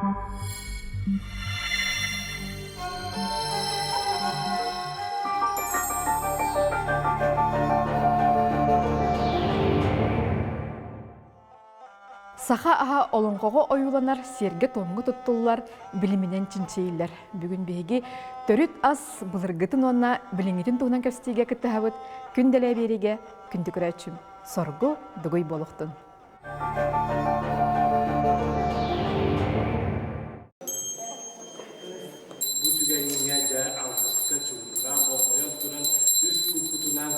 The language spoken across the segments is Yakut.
Саха аһа олоҥхоҕо ойууланар, сиэргэ-туомҥа туттуллар, билиминэн чинчийиллэр. Бүгүн биһиги төрүт ас былыргытын уонна билиҥҥитин туһунан кэпсэтиигэ кыттыһабыт. Күн дэлэ биэриигэ күндү көрөөччүм, соргу дугуй буолуохтун. Бу түгэҥҥэ дьэ алгыска чугуурдаан болҕойон туран үс куккутунан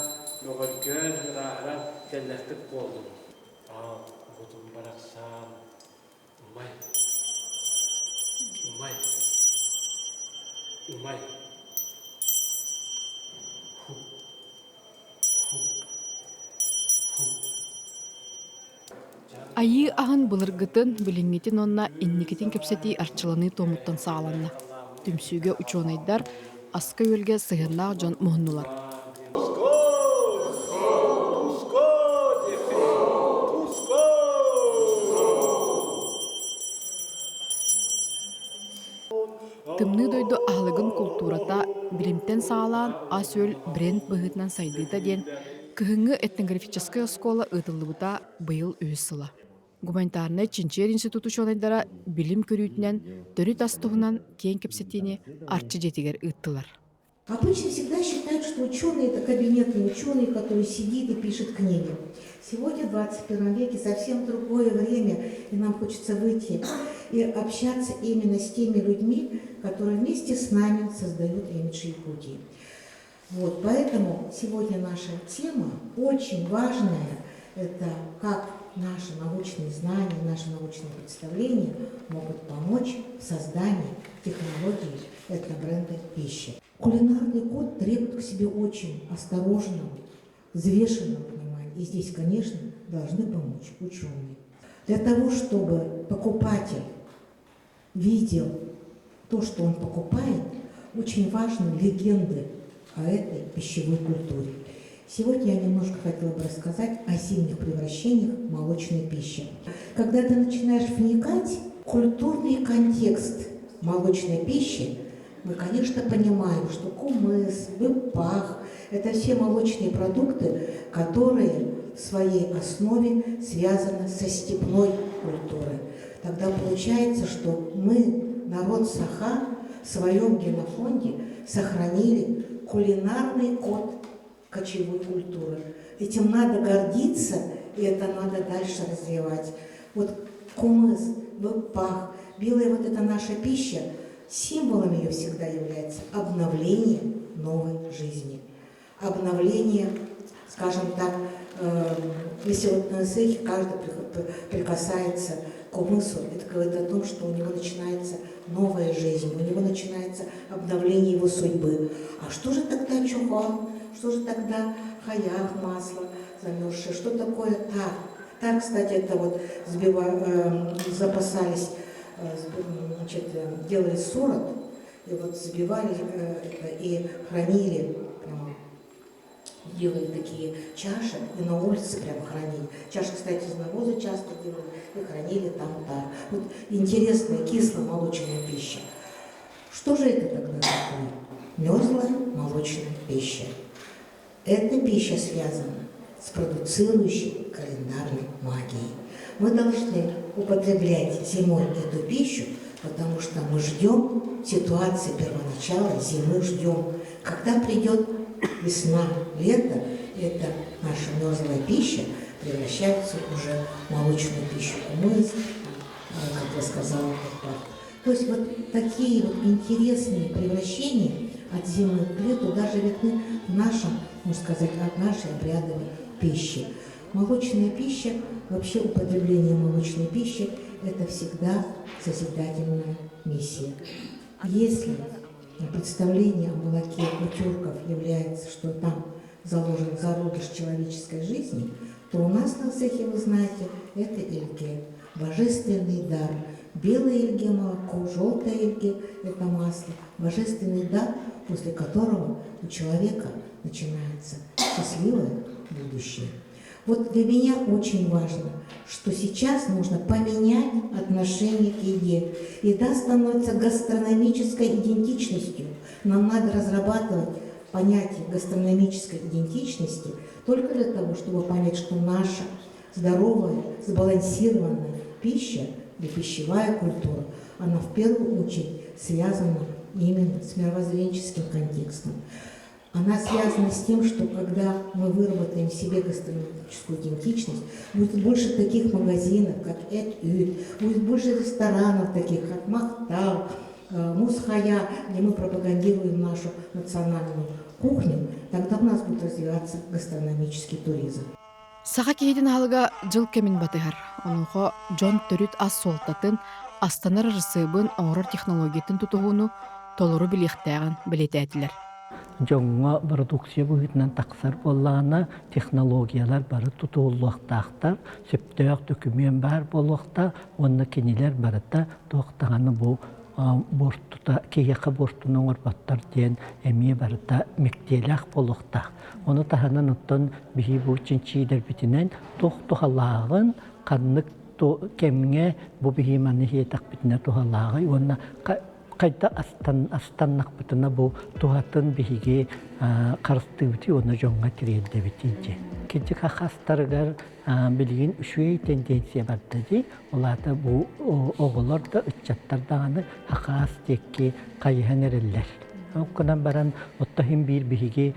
мөҕөргөөн ырааһыран кэллэхпит буоллун. Аа, оҕотун барахсан умай, умай, умай. Ху, ху, ху. Айыы аһын былыргытын, билиҥҥитин уонна инникитин кэпсэтии арчыланыы туомуттан саҕаланна. Түмсүүгэ учуонайдар, аска-үөлгэ сыһыаннаах дьон муһуннулар. Тымныы дойду аһылыгын култуурата билимтэн саҕалаан ас-үөл бренд быһыытынан сайдыыта диэн кыһыҥҥы этнографическай оскуола ыытыллыбыта быйыл үһүс сыла. Гуманитарнай чинчийэр институт учуонайдара билим көрүүтүнэн төрүт ас туһунан киэҥ кэпсэтиини Арчы дьиэтигэр ыыттылар. Обычно всегда считают, что ученый – это кабинетный ученый, который сидит и пишет книги. Сегодня, в 21 веке, совсем другое время, и нам хочется выйти и общаться именно с теми людьми, которые вместе с нами создают имидж Якутии. Вот, поэтому сегодня наша тема очень важная – это как наши научные знания, наши научные представления могут помочь в создании технологий этнобренда пищи. Кулинарный код требует к себе очень осторожного, взвешенного внимания. И здесь, конечно, должны помочь ученые. Для того, чтобы покупатель видел то, что он покупает, очень важны легенды о этой пищевой культуре. Сегодня я немножко хотела бы рассказать о зимних превращениях молочной пищи. Когда ты начинаешь вникать в культурный контекст молочной пищи, мы, конечно, понимаем, что кумыс, быпах – это все молочные продукты, которые в своей основе связаны со степной культурой. Тогда получается, что мы, народ Саха, в своем генофонде сохранили кулинарный код кочевой культуры. Этим надо гордиться, и это надо дальше развивать. Вот кумыс, быпах, белая вот эта наша пища, символом ее всегда является обновление новой жизни. Обновление, скажем так, э, если вот на цехе каждый прикасается к кумысу, это говорит о том, что у него начинается новая жизнь, у него начинается обновление его судьбы. А что же тогда чухан, что же тогда хаях масло замерзшее, что такое так? Так, кстати, это вот сбива, э, запасались, э, значит, э, делали сорок, и вот забивали э, и хранили прямо делали такие чаши и на улице прям хранили. Чаши, кстати, из навоза часто делали и хранили там тар. Вот интересная кисломолочная пища. Что же это тогда такое? Мерзлая молочная пища. Эта пища связана с продуцирующей календарной магией. Мы должны употреблять зимой эту пищу, потому что мы ждем ситуации первоначала, зимы ждем. Когда придет весна, лето, это наша мерзлая пища превращается уже в молочную пищу кумыс, как я сказала, То есть вот такие вот интересные превращения от зимы к лету даже видны в нашем, можно сказать, от нашей обрядовой пищи. Молочная пища, вообще употребление молочной пищи – это всегда созидательная миссия. Если представление о молоке у тюрков является, что там заложен зародыш человеческой жизни, то у нас на цехе, вы знаете, это ильге, божественный дар. Белое ильге молоко, желтое ильге – это масло, божественный дар, после которого у человека начинается счастливое будущее. Вот для меня очень важно, что сейчас нужно поменять отношение. отношение к еде. Еда становится гастрономической идентичностью. Нам надо разрабатывать понятие гастрономической идентичности только для того, чтобы понять, что наша здоровая, сбалансированная пища или пищевая культура, она в первую очередь связана именно с мировоззренческим контекстом. Она связана с тем, что когда мы выработаем в себе гастрономическую идентичность, будет больше таких магазинов, как Эт-Ют, будет больше ресторанов таких, как Махтал, Мусхая, где мы пропагандируем нашу национальную кухню, тогда у нас будет развиваться гастрономический туризм. Саха киһитин аһылыга дьыл кэмин батыһар. Онуоха дьон төрүт ас суолтатын, астанар ырысыабын оҥорор технологиятын тутуһууну толору билиэхтээҕин бэлиэтээтилэр. Дьоҥҥо бородууксуйа быһыытынан тахсар буоллаҕына, технологиялар бары тутуһуллуохтаахтар, сөптөөх дөкүмүөн баар буолуохтаах уонна кинилэр барыта туох даҕаны бу буортута киһиэхэ буортуну оҥорботтор диэн эмиэ барыта мэктиэлээх буолуохтаах. Ону таһынан оттон биһи бу чинчийдэрбитинэн туох туһалааҕын, ханнык кэмҥэ бу биһи маны иһиэтэхпитинэ туһалааҕый уонна хайда астаннахпытына бу туһатын биһиги харыстыыбытый уонна дьоҥҥо тириэрдэбитий дии. Кырдьык хастарыгар билигин үчүгэй тенденция барда дии. Ол аата бу оҕолор да ыччаттар даҕаны хахаас диэки хайыһан эрэллэр. Ол гынан баран отто иһин биир биһиги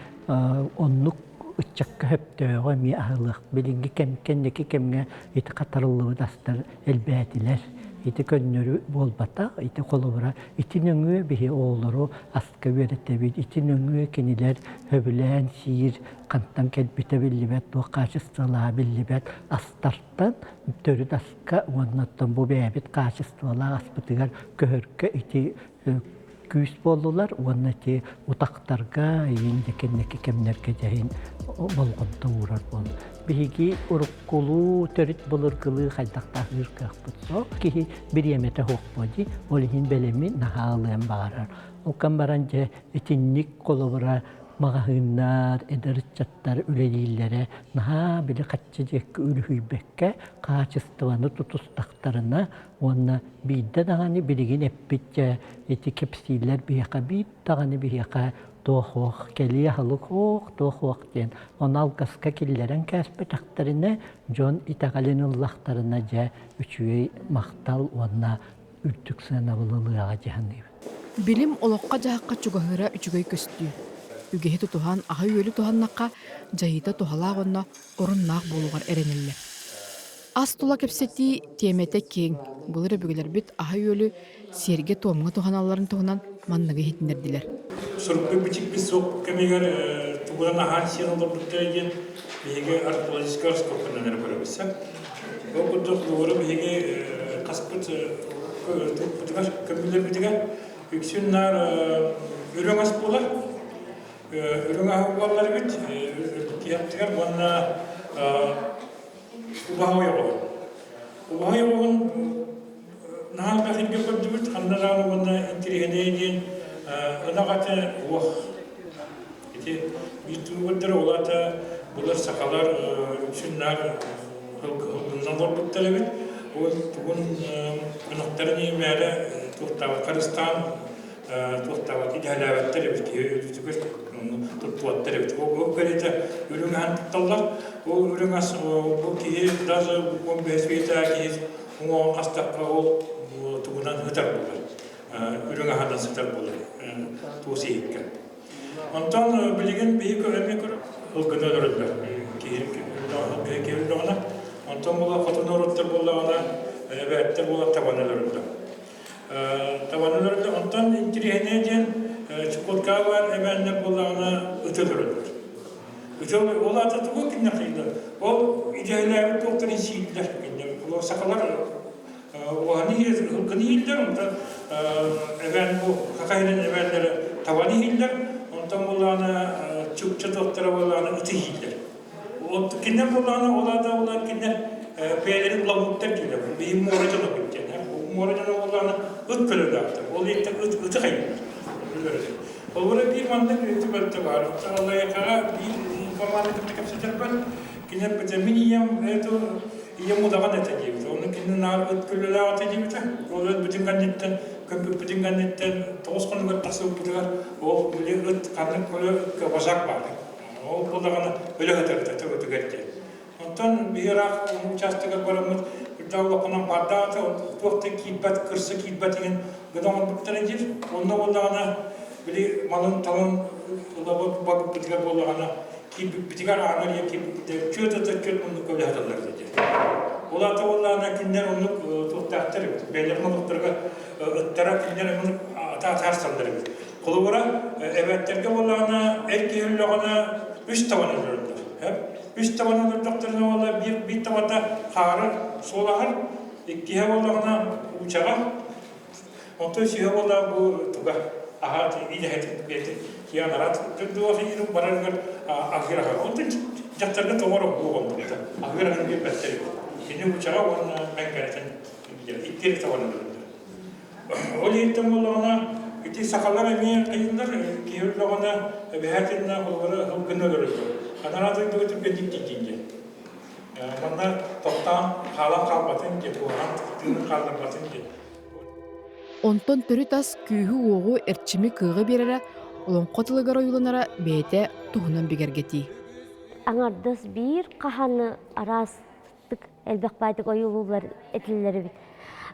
оннук ыччакка сөптөөҕү эмиэ аһылыах. Билиҥҥи кэм кэнники кэмҥэ ити хатарыллыбыт астар элбээтилэр. Ити көннөрү буолбатах, ити холобура ити нөҥүө биһи оҕолору аска үөрэтэбит, ити нөҥүө кинилэр сөбүлээн сиир, хантан кэлбитэ биллибэт, туох хаачыстыбалааҕа биллибэт астартан төрүт аска уонна оттон бу бэйэбит хаачыстыбалаах аспытыгар көһөргө ити күүс буоллулар уонна ити утахтарга иин дьэ кэнники кэмнэргэ дьэһин болҕомто уурар буолла. Биһиги уруккулуу төрүт былыргылыы хайдахтаахыыр кыахпыт суох. Киһи бириэмэтэ суох буо дии. Ол иһин бэлэми наһаа ылыан баҕарар. Ол баран дьэ итинник холобура маҕаһыыннар, эдэр ыччаттар үлэлииллэрэ наһаа били хаччы диэки үлүһүйбэккэ хаачыстыбаны тутустахтарына уонна биирдэ даҕаны билигин эппит дьэ ити кэпсииллэр биһиэхэ биир даҕаны биһиэхэ туох уох кэлиэ аһылык уох туох уох диэн ону алгаска киллэрэн кээспэтэхтэринэ дьон итэҕэлин ыллахтарына дьэ үчүгэй махтал уонна үрдүк сыанабылы ылыаҕа дии саныыбын. Билим олоххо-дьаһахха чугаһыыра үчүгэй көстүү. Үгэһи тутуһан, аһы-үөлү туһаннахха, дьайыыта туһалаах уонна оруннаах буолуоҕар эрэниллэр. Ас тула кэпсэтии тиэмэтэ киэҥ. Былыр өбүгэлэрбит аһы-үөлү сиэргэ-туомҥа туһаналларын туһунан манныгы иһитиннэрдилэр. Сурукпут бичикпит суох кэмигэр тугунан аһаан-сиэн олорбуттара диэн биһиги археологическай раскопканан эрэ көрөбүт сөп. Ол курдук буору биһиги хаспыт туппутугар, көмүллэрбитигэр үксүн наар үрүҥ ас буолар. Үрүҥ аһы буоллар эбит, киһиэхтигэр уонна убаһа ойоҕоһун. Убаһа ойоҕоһун наһаа элбэх сиргэ көрдүбүт, ханна даҕаны уонна интириэһинэй диэн ынах аты уох. Ити биир тугу ол аата былыр сахалар үксүн наар ылгыннан олорбуттар эбит. Ол тугун ынахтарын иимээрэ туохтаабат харыстаан туохтаабат идэһэлээбэттэр эбит киһи өлүүтүгэр туттубаттар эбит. Ол кэриэтэ үрүҥ аһын тутталлар. Ол үрүҥ ас бу киһи даже 15 үйэтээҕи киһи уҥуоҕун хастахха ол тугунан ытар буолар. Үрүҥ аһынан сытар буолар туос иһиккэ. Онтон билигин биһи эмиэ ылгыны өлөрөллөр. Киһи өллөҕүнэ, онтон була хотун норуоттар буоллаҕына, эбээттэр буолан табаны өлөрөллөр. Табаны өлөрөллөр. Онтон интириэһинэй диэн Чукоткаҕа баар эбээннэр буоллаҕына ыты өлөрөллөр. Ыты ол аата тугу кинилэр хайыылар? Ол идэһэлээбит туохтарын сииллэр. Сахалар Уоһаны ылгыны иһиллэр, онтон эбээн бу Хака иһинэн эбээннэрэ табаны иһиллэр, онтон буоллаҕына чукча туохтара буоллаҕына ыты иһиллэр. Ол кинилэр буоллаҕына ол аата ол кинилэр бэйэлэрин лабууттар дииллэр. Биһи муора дьоно диэн. Муора дьоно буоллаҕына ыт көлөлөөхтөр. Ол иһиттэн ыт ыты хайыыллар. Ол биир маннык түбэлтэ баар. Аллайыахаҕа биир команда кытта кэпсэтэрбэр кинилэр мин ийэм эту Ийэм удаҕан этэ диэбитэ. Ону кини наар ыт көлөлөөх этэ диэбитэ. Ол өлбүтүн кэнниттэн, көмпүппүтүн кэнниттэн тоҕус хонугар тахсыбыппытыгар ол били ыт ханнык көлө ыкка вожак баар. Ол буоллаҕына өлө сытар этэ төбөтүгэр диэн. Онтон биһи ыраах учаастагар бараммыт үрдээх улаханан баардаах этэ, туох да киирбэт, кырса киирбэт иһин гына оҥорбуттара диир. Онно буоллаҕына били малын-талын ылабыт барбыппытыгар буоллаҕына киирбиппитигэр ааны арыйан киирбиппитигэр чүөт ата чүөт муннукка үлэһэтэллэр диэн. Ол аата буоллаҕына кинилэр оннук туохтаахтар эбит. Бэйэлэрин олохторугар ыттара кинилэр оннук атаарсаллар эбит. Холобура, эбээттэргэ буоллаҕына эр киһи өллөҕүнэ үс табаны өлөрөллөр. Үс табаны өлөрдөхтөрүнэ буолла биир биир табата хаары суолаһар, иккиһэ буоллаҕына уучаҕа, Онтон сүһэ буолла бу туга аһа идэһэтин бэйэтин киэн араат дурдуох иирин барарыгар аһыыр аһар. Онтон дьахтарга тоҕор оһуох оннукта. Аһыыр аһын биэрбэттэр эбит. Кини учаҕа уонна мэҥкэрэтин икки табаны өлөрдө. Ол иһиттэн буоллаҕына ити сахалар эмиэ кыйыллар киһи өллөҕүнэ эбэһээтиннэ холобура һылгыны өлөрөллөр. Анараа дойдуга түргэнник тиийдин диэн. Манна тохтоон хаалан хаалбатын диэн, куһаҕан тыынын хаалларбатын диэн. Онтон төрүт ас күүһү-уоҕу, эрчими, кыаҕы биэрэрэ, олоҥхо тылыгар ойууланара бэйэтэ туһунан бигэргэтии. Аҥардас биир хаһаны араастык элбэх баайдык ойуулууллар этиллэр эбит.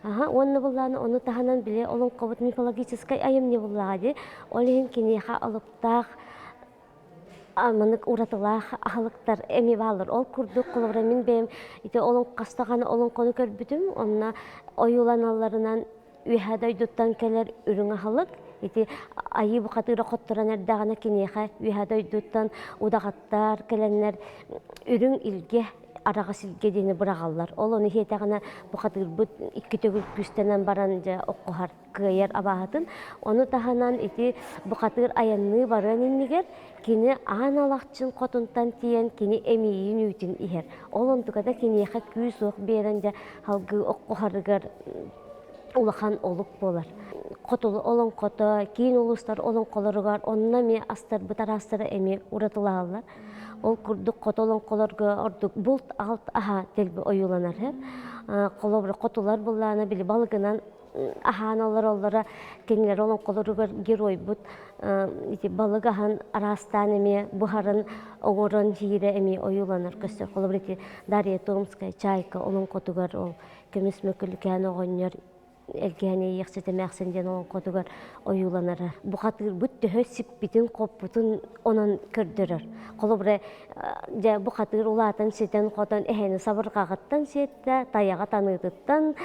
Аха, уонна буллааны ону таһынан били олоҥхобут мифологическай айымньы буллаҕа дии. Ол иһин киниэхэ алыптаах маннык уратылаах аһылыктар эмиэ бааллар. Ол курдук, холобура, мин бэйэм ити олоҥхостаҕана олоҥхону көрбүтүм, онно ойууланалларынан үөһээ дойдуттан кэлэр үрүҥ аһылык, ити айыы бухатыыра хотторон эрдэҕинэ киниэхэ үөһээ дойдуттан удаҕаттар кэлэннэр үрүҥ илгэ араҕас илгэ диэни быраҕаллар. Ол ону иһиэтэҕинэ бухатыырбыт икки төгүл күүстэнэн баран дьэ оккуһар кыайар абааһытын. Ону таһынан ити бухатыыр айанныы барыан иннигэр кини аан алахчын хотунтан тиийэн кини эмиийин үүтүн иһэр. Ол онтуката киниэхэ күүс-уох биэрэн дьэ салгыы оккуһарыгар улахан олук буолар. Хотулу олоҥхото, киин улуустар олоҥхолоругар онно эмиэ астарбыт араастара эмиэ уратылаһаллар. Ол курдук хото олоҥхолорго ордук булт-алт аһа дэлби ойууланар. Холобура, хотулар буллаана били балыгынан аһаан олороллоро кинилэр олоҥхолоругар геройбут ити балык аһан араастаан эмиэ буһарын оҥорон сиирэ эмиэ ойууланар көстөр. Холобур ити Дарья Томская Чайка олоҥхотугар ол көмүс мөкүлүкээн оҕонньор Элгээни иэхсит эмээхсин диэн олоҥхотугар ойууланара. Бухатыырбыт төһө сиппитин-хоппутун онон көрдөрөр. Холобура, дьэ бухатыыр улаатан ситэн-хотон эһэни сабырҕаҕыттан сиэттэ, тайаҕа таныытыттан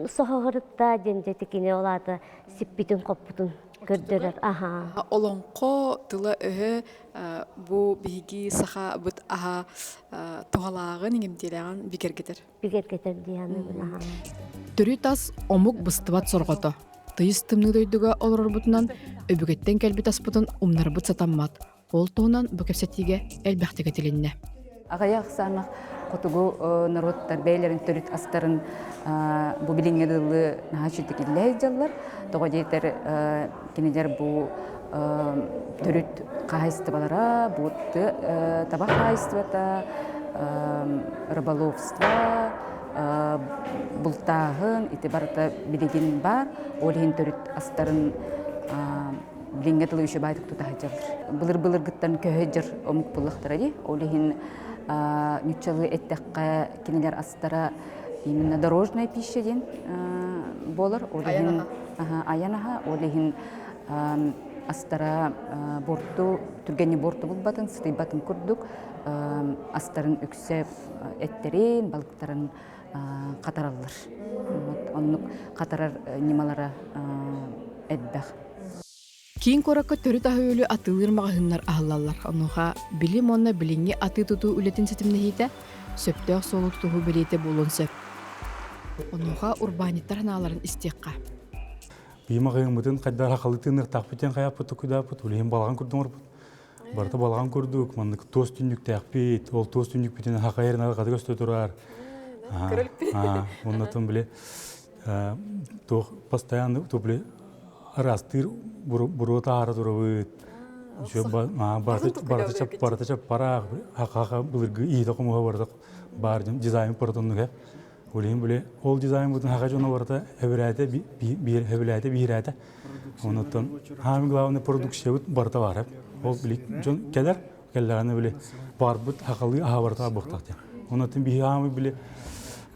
соһоһорутта диэн дьэ кини ол аата сиппитин-хоппутун көрдөрөр. Аһаа. Олоҥхо тыла-өһө бу биһиги сахабыт аһа туһалааҕын, иҥэмтиэлээҕин бигэргэтэр. Бигэргэтэр дии саныыбын аһаа. Төрүт ас омук быстыбат сорҕото. Тыйыс тымныы дойдуга олорорбутунан өбүгэттэн кэлбит аспытын умнарбыт сатаммат. Ол туһунан бу кэпсэтиигэ элбэхтик этилиннэ. Аҕыйах ахсааннаах хотугу норуоттар бэйэлэрин төрүт астарын бу билиҥҥэ дылы наһаа үчүгдүк иллэ сылдьаллар. Тоҕо диэтэр кинилэр бу төрүт хаһаайыстыбалара, бу таба хаһаайыстыбата, рыболовство, бултааһын ити барыта билигин баар. Ол иһин төрүт астарын билиҥҥэ тылы үчүгэй баайдык тута сылдьаллар. Былыр-былыргыттан көһө дьар омук буллахтара дии. Ол иһин ньуччалыы эттэххэ кинилэр астара именно дорожная пища диэн буолар. Ол иһин айан аһа, ол иһин астара борту түргэнник борту булбатын, сытыйбатын курдук астарын үксэ эттэрин, балыктарын хатараллар. Оннук хатарар ньымалара элбэх. Киин куоракка төрүт аһы-үөлү атыылыыр маҕаһыыннар аһыллаллар. Онуоха билим уонна билиҥҥи атыы-тутуу үлэтин ситимнэһиитэ сөптөөх суолу тутуһуу бэлиэтэ буолуон сөп. Онуоха урбаанньыттар санааларын истиэххэ. Бии маҕаһыыммытын хайдах сахалыы тыыныахтаахпыт диэн хайааппыт токуйдааппыт, ол иһин балаҕан курдук оҥорбут. Барыта балаҕан курдук, маннык туос түннүктээхпит, ол туос түннүкпүтүн хахайар арҕата көстө турар. Оннотон били туох постоянно били араастыыр буруо таһаара турабыт. Барыта чаппараах, хаха былыргы иитэ хомуһа барыта баар дизайн барыта оннук. Ол иһин били ол дизайнбытын хаха дьоно барыта хөбүлээтэ хөбүлээтэ биһирээтэ. Онуттан самый главный продукциябыт барыта баар. Ол били дьон кэлэр, кэллэҕинэ били барбыт хахалыы аһа барыта буохтаах диэн. Онуттан биһи хаамый били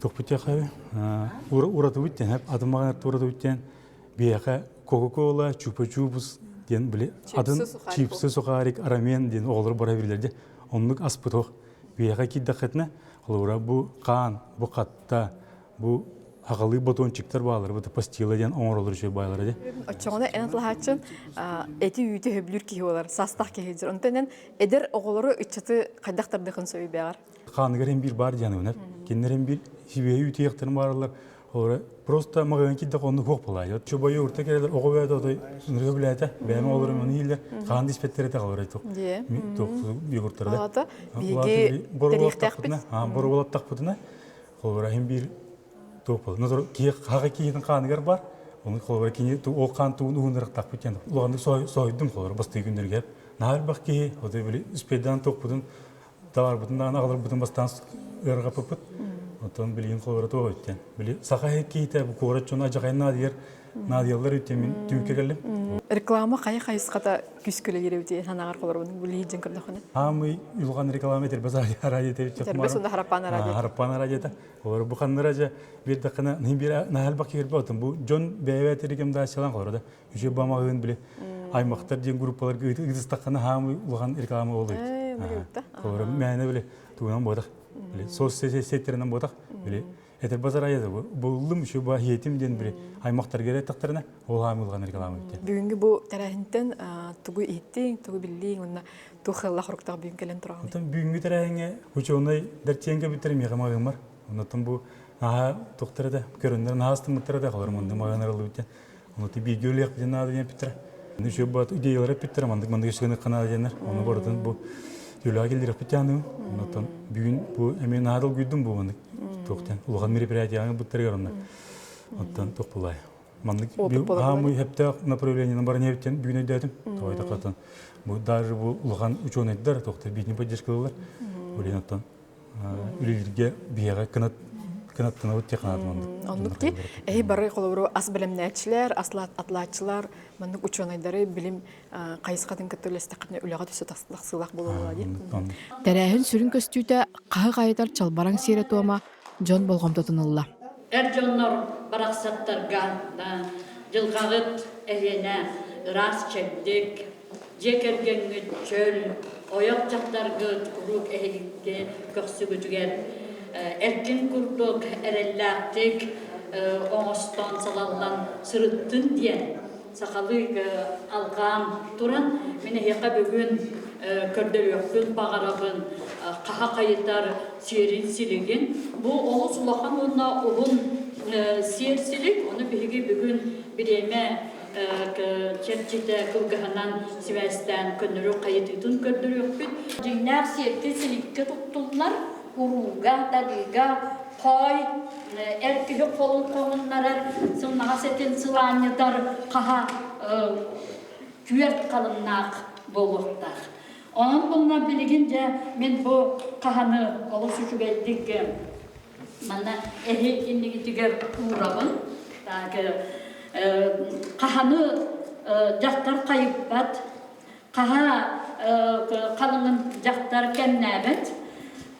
тохпутиахабы уратыбыт диэн, атын маҕанар уратыбыт диэн биһиэхэ Кока-Кола, Чупа-Чупс диэн били атын чипсы, сухарик, рамен диэн оҕолор бара биллэр Оннук аспыт ох. Биһиэхэ киирдэххитинэ, холобура бу хаан, бу хатта, бу аҕалыы батончиктар баалар, бу пастила диэн оҥороллор үчүгэй баалара дии. Оччоҕуна эн атылаһааччын эти үүтү сөбүлүүр киһи буолар, саастаах киһи дьэр. Онтон эн эдэр оҕолору ыччаты хайдах тардыахын сөбүй бэҕэр? Хааныгар эн биир баар диэн Кинилэр эн биир сибиэһи үүтү бааралар. Олора просто маҕаһыын киирдэх оннук хуох буолаайы. Чубайы урта кэлэр оҕо бэйэтэ отой ынырыга билээтэ. Бэйэм оҕолорум ону ииллэр. Хаан диспеттер этэ халар тух. Тух йогурттары да. Аата биһиги тэриэхтээхпит. Боруобалаттахпытына холобура иһин биир туох буолар. Нотор киһи хаҕа киһитин хааныгар бар. Оны холобура кини ол хаан тугун уһуннарыктаахпыт диэн. Улаханнык соһуйдум холобура бастыы күннэргэ. Наһаа элбэх киһи отой били үспейдаан туохпутун Табарбытын даҕаны аҕаларбытын бастаан ыарырҕаппыппыт. Оттон билигин холобура туох өттен. Били саха киһитэ бу куорат дьоно адьахайын наадыйар наадыйаллар үттен мин түмүккэ кэллим. Реклама хайа хайысхата күүскүлэ киирэбит санааҕар холорбун бу лиһиджин көрдөххүнэ. Аамый улахан реклама этэрбэс радио Этэрбэс уонна Хараппаан радио. Хараппаан радиота. Олор бу ханнара же биэрдэххинэ нин биир наһаа элбэх киирбэ отун бу дьон бэйэ-бэйэтэ рекомендациялаан холоро да Үчүгэй бамаҕыын били аймахтар диэн группаларга ыытыстаххына хаамый улахан реклама буолуйт. Олору мээнэ били тугунан буотах. Били соцсеттеринэн буотах. Били этер базар айада буллум үчүгэй ба хиэтим диэн били аймахтарга эреттахтарына ол хаамый улахан реклама битте. Бүгүҥҥү бу тэрээһинтэн тугу иһиттиҥ, тугу биллиҥ уонна туох сыаллаах хоруктаах бүгүн кэлэн тураҕыный? Онтон бүгүҥҥү тэрээһиҥҥэ учуонай дэрчиэнгэ бүттэр миэхэ маҕыымар. Оннотон бу наһаа туохтара да көрөннөр наһаа астыммыттара да холор мунду маҕынар ыллыбыт Ону ти бииргэ үлэлиэхпитин наада диэн эппиттэрэ. Үчүгэй баат идеялар эппиттэрэ, маннык маннык үчүгэй наада диэннэр. Ону барытын бу үлэҕэ киллэриэхпит диэн Оннуттан бүгүн бу эмиэ наада долгуйдум бу маннык туох диэн улахан мероприятияҕа быттарыгар онно. Оттон туох булай. Маннык хаамый хэптөөх направлениенан баран эбиттен бүгүн өйдөөтүм. Тоҕой тахатын. Бу даже бу улахан ученыйдар туохтар биитин поддержкалылар. Блин оттон үлэлииргэ биһиэхэ кынат кынаттанабыт технат маннык. Оннук ди. Эһи бары холобуру ас бэлэмнээччилэр, ас атлааччылар, маннык учуонайдары билим хайысхатын кытта үлэстэххитинэ үлэҕэ түсө тахсыылаах буолуоҕа дии. Тэрээһин сүрүн көстүүтэ хаһы хайытар чалбараҥ сиэрэ-туома дьон болҕомтотун ылла. Эр дьоннор барахсаттарга дьылҕаҕыт эһиэнэ ыраас чэбдик, Дьиэ кэргэҥҥит чөл, ойох дьахтаргыт куруук эһигикки көхсүгүтүгэр эркин курдук эрэллээхтик оҥостон салаллан сырыттын диэн сахалыы алҕаан туран мин эһиэхэ бүгүн көрдөрүөхпүн баҕарабын хаһа хайытар сиэрин силигин бу олус улахан уонна уһун сиэр силик ону биһиги бүгүн бириэмэ чэрчитэ кылгаһынан сибээстээн көннөрү хайытыытын көрдөрүөхпүт. Дьиҥнээх сиэргэ силиккэ туттуллар урууга, талыыга, хоой эр киһи холун хоһуннарар, сымнаҕас этин сылаанньытар хаһа түөрт халыннаах буолуохтаах. Онон булна билигин дьэ мин бу хаһаны олус үчүгэйдик Манна эһи иннигитигэр уурабын. Так, хаһаны дьахтар хайыппат, хаһа халыҥын дьахтар кэмнээбэт,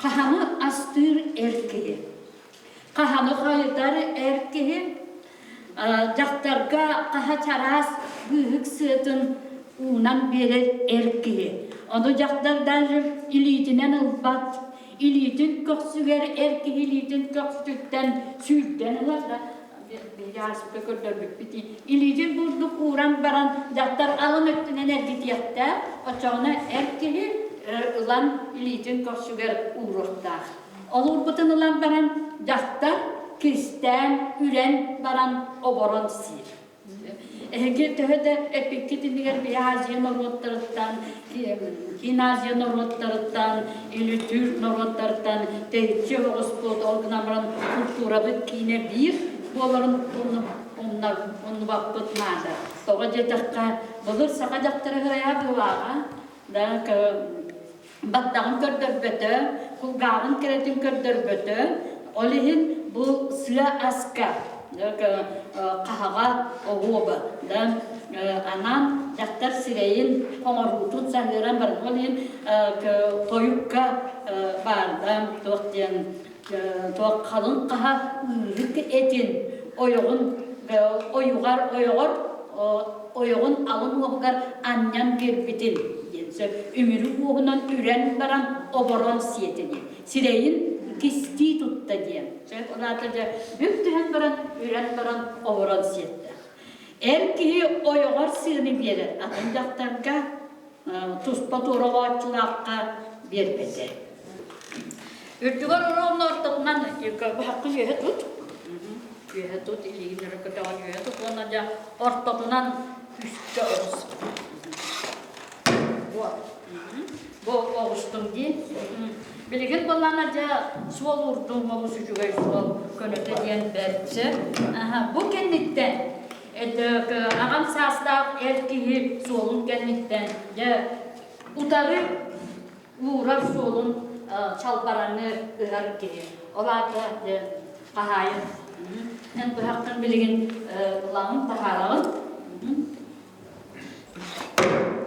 хаһаны астыыр эр киһи. Хаһаны хайытар эр киһи дьахтарга хаһа чараас быыһык сыатын уунан биэрэр эр киһи. Ону дьахтар даже илиитинэн ылбат, илиитин көхсүгэр эр киһи илиитин көхсүттэн сүүрдэн ылар да биһиги ааспыкка көрдөрбүппүт илиитин бурдук ууран баран дьахтар алын өттүнэн эргитиэхтээх оччоҕуна эр киһи ылан илиитин көхсүгэр ууруохтаах ол уурбутун ылан баран дьахтар кистээн үрэн баран оборон сиир Эһиги төһө да эппиккит иннигэр биһи Азия норуоттарыттан, Киин Азия норуоттарыттан, или түүр норуоттарыттан тэйиччи оҕуспут, ол гынан баран культурабыт киинэ биир буоларын умнубаппыт наада. Тоҕо диэтэххэ, былыр саха дьахтара кырайа быылааҕа, да, баттаҕын көрдөрбөтө, кулгааҕын кэрэтин көрдөрбөтө. Ол иһин бу сыа аска хаһаҕа оһуоба да анаан дьахтар сирэйин хоҥоруутун саһыаран баран ол иһин тойукка баарда туох диэн туох халыҥ хаһа ыырык этин ойоҕун ойугар ойоҕор ойоҕун алын уоһугар анньан биэрбитин диэн сөп үмүрү уоһунан үрэн баран оборон сиэтини сирэйин кистии тутта диэн. Сөп ол дьэ бүк түһэн баран үрэн баран оборон сиэттэ. Эр киһи ойоҕор сыаны биэрэр, атын дьахтарга туспа туоралааччылаахха биэрбэтэ. Үрдүгэр оронно ортотунан баһаххын үөһэ тут. Үөһэ тут, илиигин өрө көтөҕөн үөһэ тут уонна дьэ ортотунан күүскэ оҕус. Вот. Бу оҕустум дии. Билигин буоллаҕына дьэ суол уурдум олус үчүгэй суол көнөтө диэн бэрт. Бу кэнниттэн аҕам саастаах эр киһи суолун кэнниттэн дьэ утары уурар суолун чалбараны ыһар киһи. Ол аата дьэ хаһаайын. Эн быһаххын билигин ылаҕын таһаараҕын.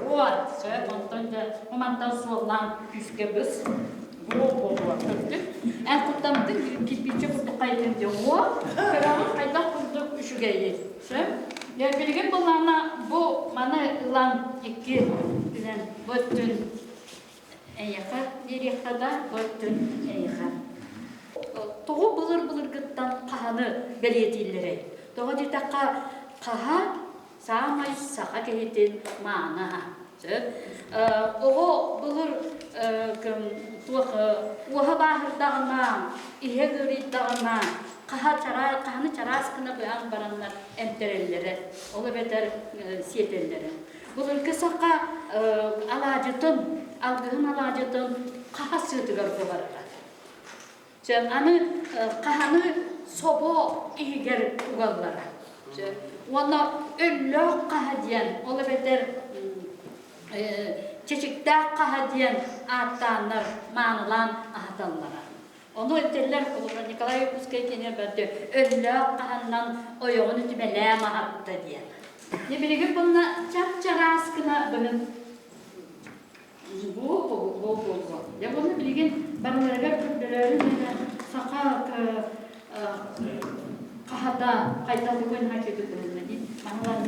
Вот, сөп, онтон дьэ мантан суоллаан күүскэ быс. Буо-буо-буо, көрдүк. Эн куттаммытын кирпииччэ курдук хайытын диэн уо, көрөҕүн хайдах курдук үчүгэйий. Сөп. Дьэ, билигин былаана бу маны ылан икки өттүнэн бу өттүн эйиэхэ биэриэххэ да, бу өттүн эйиэхэ. Тоҕо былыр-былыргыттан хаһаны бэлиэтииллэрэй? Тоҕо диэтэххэ, хаһа саамай саха киһитин маана. Сөп. Оҕо былыр туох уоһа бааһырдаҕына, иһэ ыарыйдаҕына, хаһа чараас, хаһаны чараас гына быһан бараннар эмтэрэллэрэ, ол эбэтэр сиэтэллэрэ. Былыргы саха алаадьытын, алгыһын алаадьытын хаһа сыатыгар буһарара. Чэ, аны хаһаны собо иһигэр угаллара. Чэ, уонна өллөөх хаһа диэн, ол эбэтэр чэчиктээх хаһа диэн ааттааннар маанылаан аһаталлара. Ону этэллэр, Николай Якутскай кини бэрт өллөөх хаһаннан ойоҕун үтүмэлээн аһатта диэн. Дьэ билигин bunна чап-чараас гына быһын Бу-бу-бу-бу. Дьэ уонна билигин барыларыгар көрдөрөөрү гына саха хаһата хайдах бүгүн хачыты быһынна дии. Маһылан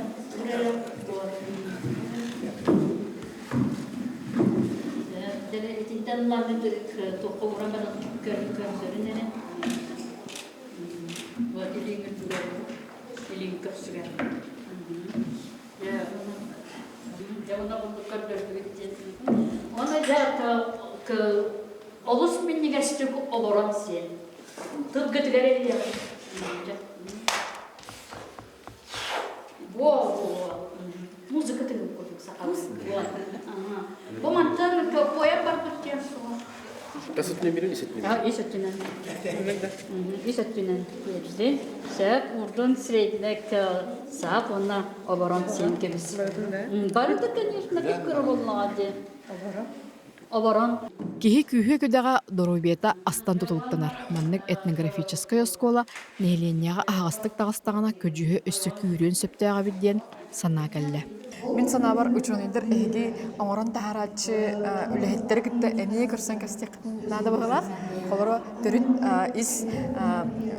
Итинтэн ылан туохха уран баран көрдөрүн эрэ. Вот илиҥ үрдүгэр, илиҥ көхсүгэр. Дьэ уонна курдук көрдөрдүгүт диэн. Уонна дьэ олус минньигэстик олорон сиэн. Тылгытыгар эрийэҕин. Во-во. Музыка тыгын курдук сахалыы. Бу мантан поэм барбыт диэн суох. Тас өттүнэн биэрэн, ис өттүнэн. Ис өттүнэн. Ис өттүнэн биэрди. Сөп, урдун среднек саап уонна оборон сиэн кэбис. Барыта, конечно, кыра буоллаҕа дии. Оборон. Киһи күүһэ-күдэҕэ доруобуйата астан тутулуктанар. Маннык этнографическай оскуола нэһилиэнньэҕэ аһаҕастык таҕыстаҕына көдьүүһэ өссө күүрүөн сөптөөх эбит диэн санаа кэллэ. Мин санаабар, учуонайдар эһиги оҥорон таһаарааччы үлэһиттэри кытта эмиэ көрсөн кэпсэтиэххитин наада быһыылаах. Холоро төрүт ис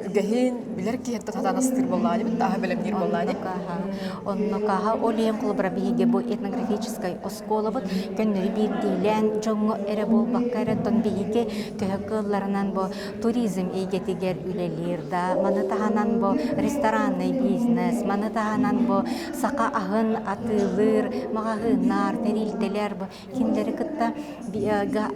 үгэһин билэр киһиттэн сатаан астыыр буоллаҕа дии, тааһы бэлэмниир буоллаҕа дии. Оннукаха ол иһин холобура биһиги бу этнографическай оскуолабыт көннөрү биирдиилээн дьоҥҥо эрэ буолбакка эрэ оттон биһиги төһө кыалларынан бу туризм эйгэтигэр үлэлиир да, маны таһынан бу ресторанный бизнес, маны таһынан бу саха аһын атыылыыр маҕаһыыннар, тэрилтэлэр бу кинилэри кытта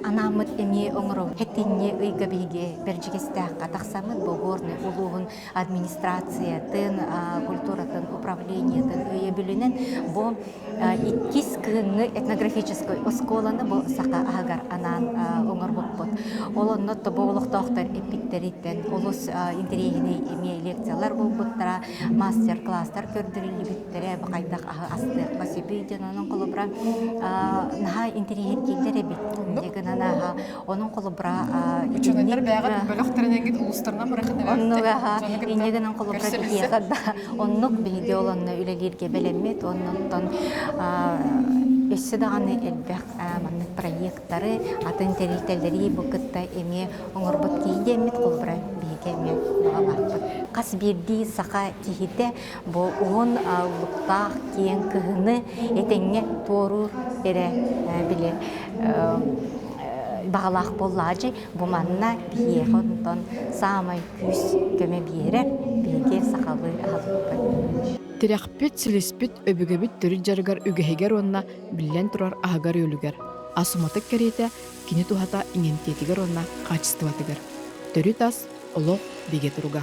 анааммыт эмиэ оҥоробут. Хэтинньи ыйга биһиги Бэрдьигэстээххэ тахсаммыт бу Горный улууһун администрациятын, культуратын управлениетын өйөбүлүнэн бу иккис кыһыҥҥы этнографическай оскуоланы бу саха аһыгар анаан оҥорбуппут. Ол онно тобо олохтоохтор эппиттэриттэн олус интэриэһинэй эмиэ лекциялар буолбуттара, мастер-класстар көрдөрүллүбүттэрэ, бу хайдах аһы астыахха сөбүй диэн онон холобура наһаа интэриэһиргииллэр эбит. Гынан аха онон холобура Учуонайдар бэйэҕит бөлөхтөрүнэҥҥит улуустарынан барахын. Оннук аха инньэ гынан холобура биһиэхэ да оннук биһиги ол онно үлэлииргэ бэлэммит оннуттан өссө даҕаны элбэх маннык проекттары атын тэрилтэлэри бу кытта эмиэ оҥорбут киһи диэммит холобура биһиги эмиэ баҕалаахпыт. Хас биирдии саха киһитэ бу уһун луктаах киэҥ кыһыны этэҥҥэ туоруур эрэ били баҕалаах буоллаҕа бу манна биһиэхэ онтон саамай күүс көмө биэрэр биһиги сахалыы аһылыкпыт. Тирэхпит, силиспит, өбүгэбит төрүт дьарыгар үгэһигэр уонна биллэн турар аһыгар-үөлүгэр ас уматык кэриэтэ кини туһата иҥэмтиэтигэр уонна хаачыстыбатыгар. Төрүт ас, олох бигэ туруга.